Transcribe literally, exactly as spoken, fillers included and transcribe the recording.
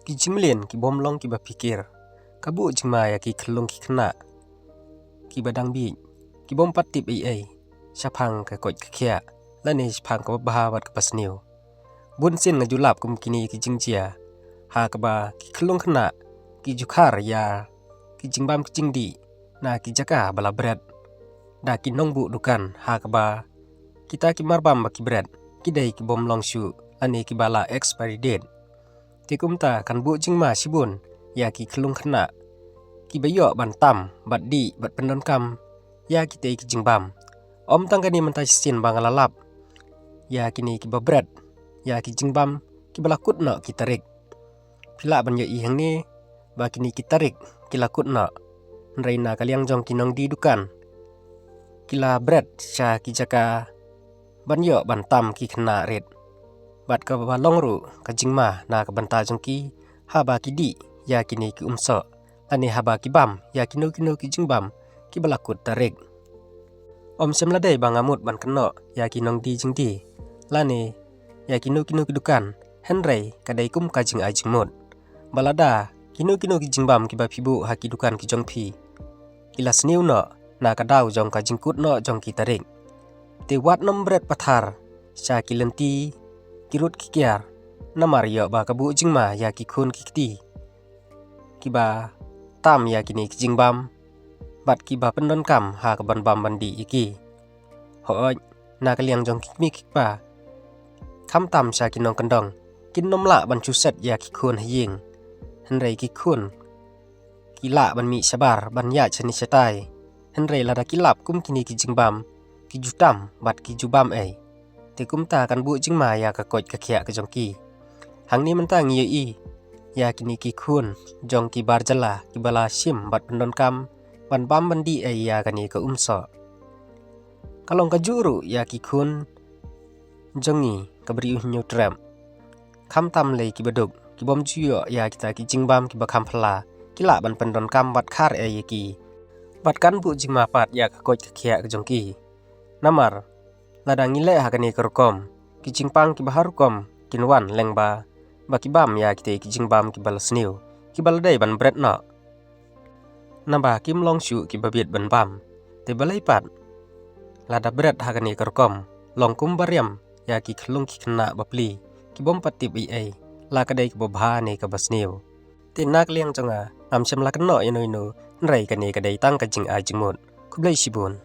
Ki jingmlien ki bym long kiba phikir. Ka buh jingma ïa ki khyllung ki khynnah kiba dang bieit, ki bym pat tip ei ei shaphang ka koit ka khiah lane shaphang kaba bha bad kaba sniew. Bun sien nga ju lap kum kine ki jingjia ha kaba ki khyllung khynnah ki ju khar ïa ki jingbam ki jingdih na ki jaka ba la bret da ki nongbuh dukan, ha kaba kita ki marbam ba ki bret ki dei ki bym long shuh lane kiba la expiry date. Te kumta kan buh jingma shibun ïa ki khyllung khynnah kiba ïoh ban tam bad dih bad pyndonkam ïa kitei ki jingbam. Ym tang kane, mynta shisien ba nga la lap ïa kine kiba bret ïa ki jingbam kiba la kut noh ki tarik. Phi lah ban ïohi hangne ba kine ki tarik ki la kut noh, hynrei na ka liang jong ki nongdie dukan ki la bret sha ki jaka ban ïoh ban tam ki khynnah rit. Bad kaba long ruh ka jingma na ka bynta jong ki haba ki dih ïa kine ki umsoh lane haba ki bam ïa kino kino ki jingbam kiba la kut tarik. Ym shym la dei ba nga mut ban kynnoh ïa ki nongdie jingdie lane ïa kino kino ki dukan, hynrei ka dei kum ka jingai jingmut ba lada kino kino ki jingbam kiba phi buh ha ki dukan ki jong phi ki la sniew noh na ka daw jong ka jingkut noh jong ki tarik, te wat nym bret pathar sha ki lynti ki rud ki kiar. Namar ïoh ba ka buh jingma ïa ki khun ki kti kiba tam ïa kine ki jingbam bad kiba pyndonkam ha ka ban bam ban dih ïa ki. Hooid, na ka liang jong ki kmie ki kpa, khamtam sha ki nongkyndong, kin nym lah ban shu set ïa ki khun ha ïing, hynrei ki khun ki lah ban mih shabar ban ïaid shane shatai. Hynrei lada ki lap kum kine ki jingbam ki ju tam bad ki ju bam ei, te kumta kan buh jingma ïa ka koit ka khiah ka jong ki. Hangne mynta ngi ïohi ïa kine ki khun jong ki bar jylla kiba la shim bad pyndonkam ban bam ban dih ei ïa kane ka umsoh. Ka long kajuh ruh ïa ki khun jong ngi ka Bri U Hynñiewtrep, khamtam lei kiba duk ki bym ju ïoh ïa kita ki jingbam kiba kham phylla, ki lah ban pyndonkam bad khar ei ïa ki. Bad kan buh jingma pat ïa ka koit ka khiah ka jong ki. Namar lada ngi leh ha kane ka rukom, ki jingpang kiba har rukom kin wan lyngba ba ki bam ïa kitei ki jingbam kiba la sniew, kiba la dei ban bret noh. Naba kim long shuh kiba bit ban bam. Te balei pat, lada bret ha kane ka rukom, long kum ba riam ïa ki khyllung ki khynnah bapli ki bym pat tip ei ei la ka dei kaba bha ne kaba sniew. Te na ka liang jong nga, ngam shym la kynnoh ïano ïano, hynrei kane ka dei tang ka jingai jingmut. Khublei shibun.